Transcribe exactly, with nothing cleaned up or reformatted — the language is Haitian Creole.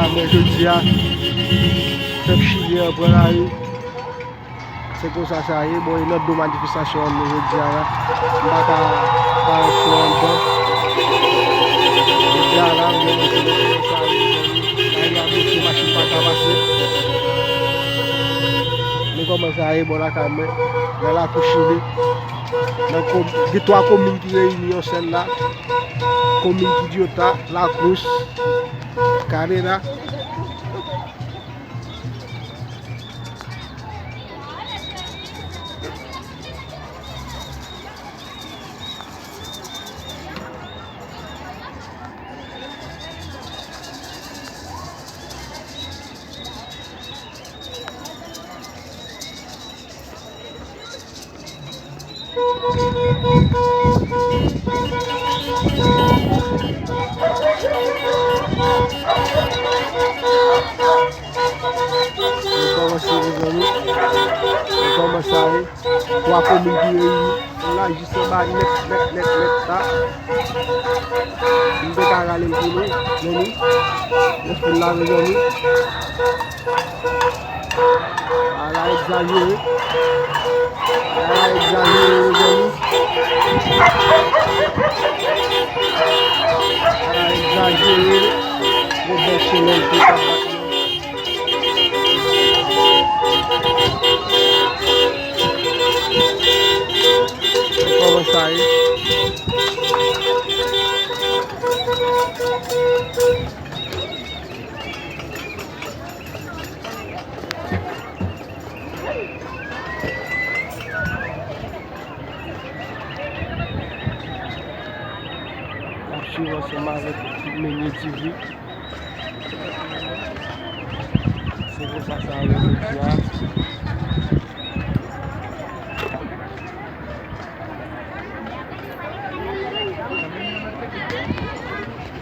Men jodi a, pèp chilyen an pran lari. Se konsa sa ye. Bon, e nan do manifestasyon an nou jodi a la. M pa ka parèt fò anndan. Jodi a la, m gen mete nan sa ye. Lari a bloke, machin pa ka pase. Men kòman sa ye bò lakay mwen, nan lakou Chili. Nan kom-, gen twa komin ki reyini yon sèl la. Komin Quillota, Lacruz, Carrera. Nou kòmanse, mezanmi. Nou kòmanse ale. Twa komin ki reyini. Nou la jis anba nèt, nèt, nèt, nèt la. M te ka rale l pou nou, men nou. Lè fin la, mezanmi. Ala egzajere. Ala egzajere, mezanmi. Ala egzajere. Gwo bèl chelèn ki t ap bat. Kòman sa ye? N ap swiv ansanm avèk Menye T V. Se konsa sa ye jodi a.